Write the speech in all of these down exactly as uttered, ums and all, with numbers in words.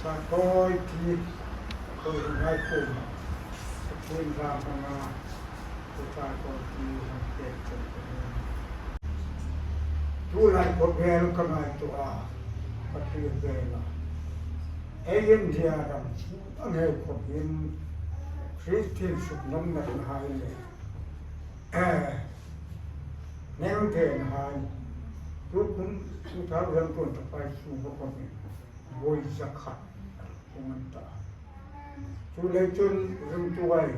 Tawi ti, ko ngai ko. Tin ra ma nga. Ko ta ko ti hang ke ko. Tu lai ko bel ka ngai tu a. Ka ti bel a. Ei India ram. Ang hei ko in. Christian suk nom na hai le. Eh. Neng te hai. Tu kun, tu ta ram tu ta pai su ko ko. Voi zakhat, um an ta. Chu lei chun ringtu ai,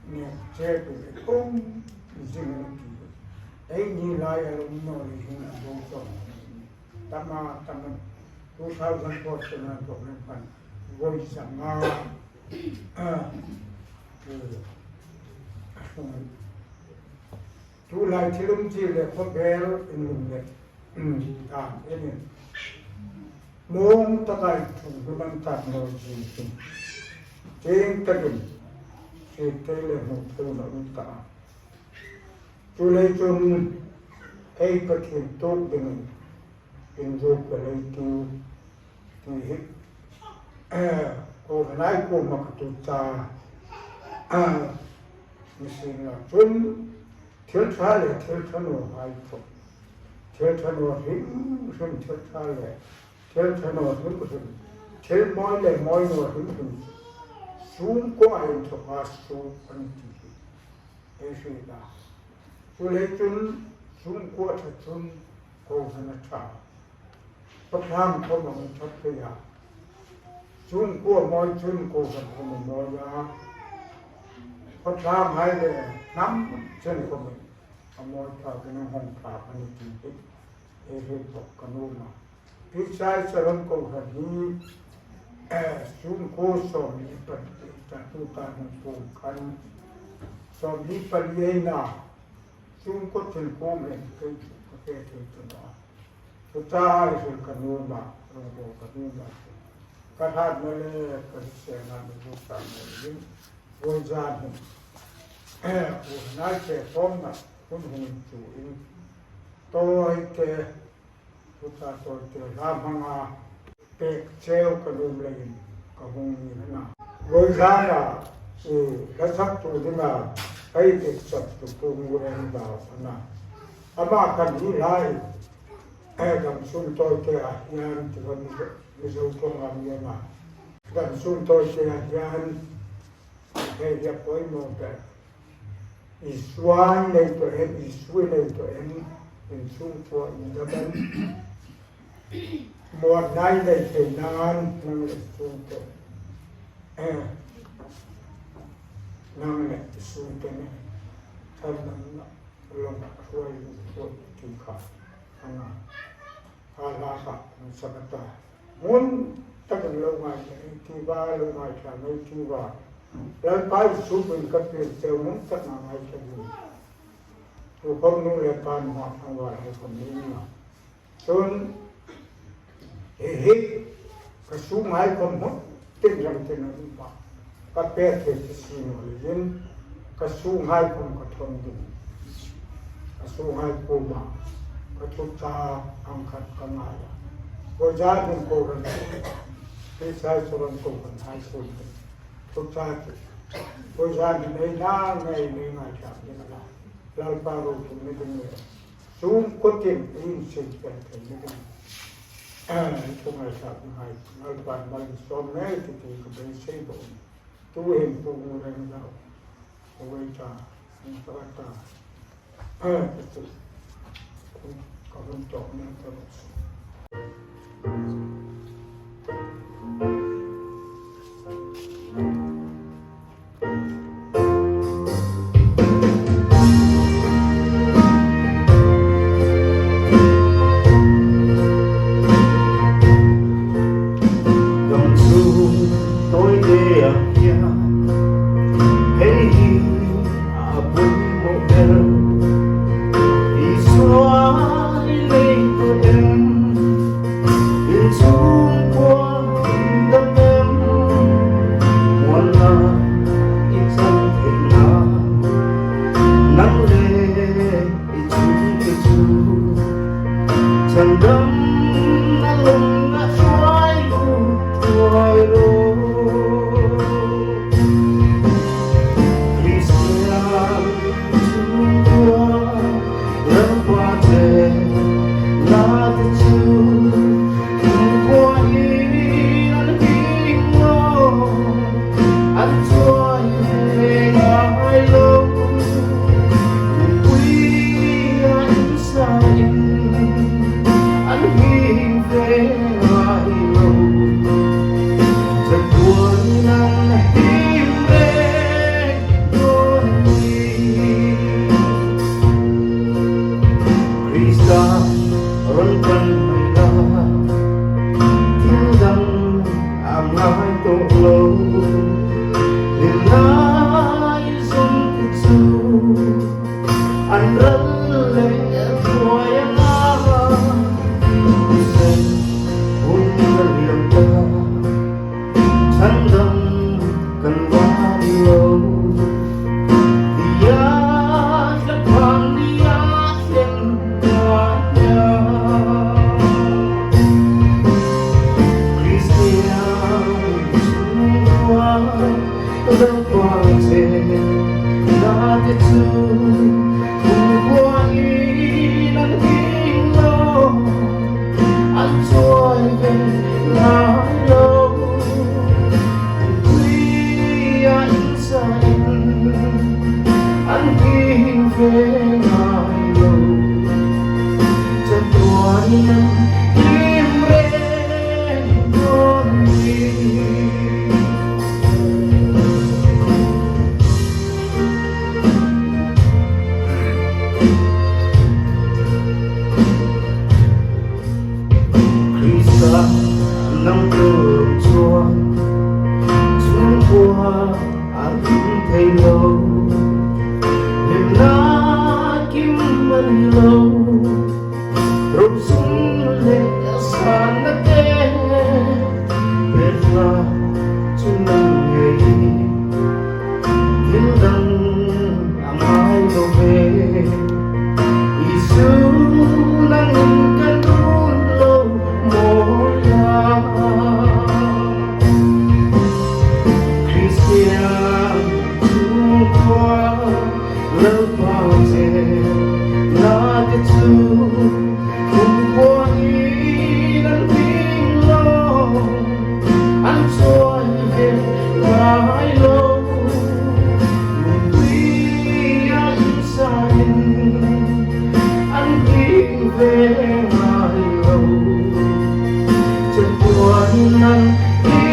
ne che tu le, um, zing an ti. Ei ni lai a lum naw le hin a bo to. Tama, tama, two thousand four chun an to le pan. Voi zanga. Ah, eh, a sung. Tulai thil um chi le khawvel inlum le, um, dan enin. Mawng taka inthung hmu lam tak naw zing hin. Cheng takin, hriet thei le hmu thei naw um ta. Chu lei chun, ei Pathien tuok dingin, inzuk ka lei tiu, ti hi, eh, ko nai ko ma ka tu ta, ah, mi sin la chun, thil ṭha le thil ṭha naw hai thaw, thil ṭha naw hrim hrim, thil ṭha le thil ṭha naw hrim hrim, thil mawi le mawi naw hrim hrim, sum ko ai thaw a su an ti hi. Ei hriet a. Chu lei chun sum ko ṭha chun ko hana ṭha. Pathien ko ma hung ṭha thei a. Sum ko mawi chun ko hana ko ma mawi a. Pathien hai le hnam chen ko ma a mawi ṭha ka hung ṭha ka ni ti hi. Ei hriet bawk ka nuom a. Pi Sai Saran ko hang hi, eh, sum ko sawmli pali, ta tu ta hung ko kan. Sawmli pali ei na, sum ko thil ko men kei chu ka pe thei tu na. Chu ta ai hil ka nuom a, rong ko ka nuom a. Ka hlat na le, ka se na le, ko ta na le. Voi zan hin. Eh, ko nai che pom na, kun hun chu in. Tawi te, Tuta tawi te hla hmanga pek cheu ka nuom leiin ka hung ni a na. Voi zana, i, hla saktu dinga, ei dik saktu Pu Ngureng Zau a na. Ama kan hi lai, eh, dam sum tawi te a hian, ti kan Mizo, Mizo ṭawnga mi a na. Dam sum tawi te a hian, hei hi a poimaw ber. Isua i nei tawh em, Isu i nei tawh em, in chhungkua in dam em. Muanna i nei thei nan, nang le Isu te. Eh. Nang le Isu te ne. Thar nang na, long hruai, hruai ti kha. Ana. A hla kha, an sak a ta. Hmun takin lo ngai ei tiu a, lo ngaithla ei tiu a. Lalpa Isu hmingin ka pil cheu, hmun takin a ngaithla ei. Tu khom nu le pa hma ṭhangval hai khom ni na. Chun, hi hi, ka sunghai khom hmun tin ram tin a um a. Ka pek thei chu si naw leiin, ka sunghai khom ka thawn ding. Ka sunghai kuoma, ka thuchah ang khat ka ngai a. Voi zan hin kohran, Pi Sai Saran kohran hai kuom ding. Thuchah chu. Voi zan hin ei nang ngei, ngei ngai thlak ding a la. Lalpa ro tum ni ding le. Sum ko tin, in sin pen pen ni ding. Eh, thu ngai thlak ding hai. Lalpa mal sawm ngei ti ti ka beisei bawk. Tu hin Pu Ngureng Zau, ka vei ta, ka vei ta. Eh, ka vun tawk ning ka vun. Dam sum tawi te a hian, hei hi a poimaw ber. Isua i nei tawh em, in chhungkua in dam em. Muanna i chan thei na, nang le i chu, i chu. Chhandamna lawmna hruai ru, hruai ru. Krista ron pan mai la, thil dang a ngai tawk lo. Hlimna inzawm chu an ral le thuoi a na. Husei hun a liam ta, chang dang kan wan lo. Tia ka pan nia chen ta nia. Kristian chungkua, Lalpa che na te chu, kumkhuain an hing lo, an chawi ve ngai lo. Tuia insain an hing ve ngai lo. Chatuanin an him reng dawn hi. Krista nang tu chuan chungkua a tum thei lo. Hlimna kim a ni lo. Ropui le sanna te, Bethla chu nang ngei. Thil dang a ngai lo ve. Isu nangin kan run lo maw ia. Kristian chungkua, Lalpa che na te chu, kumkhuain an hing lo, an chawi ve ngai lo. Tuia insain an hing ve ngai lo. Chatuanin an him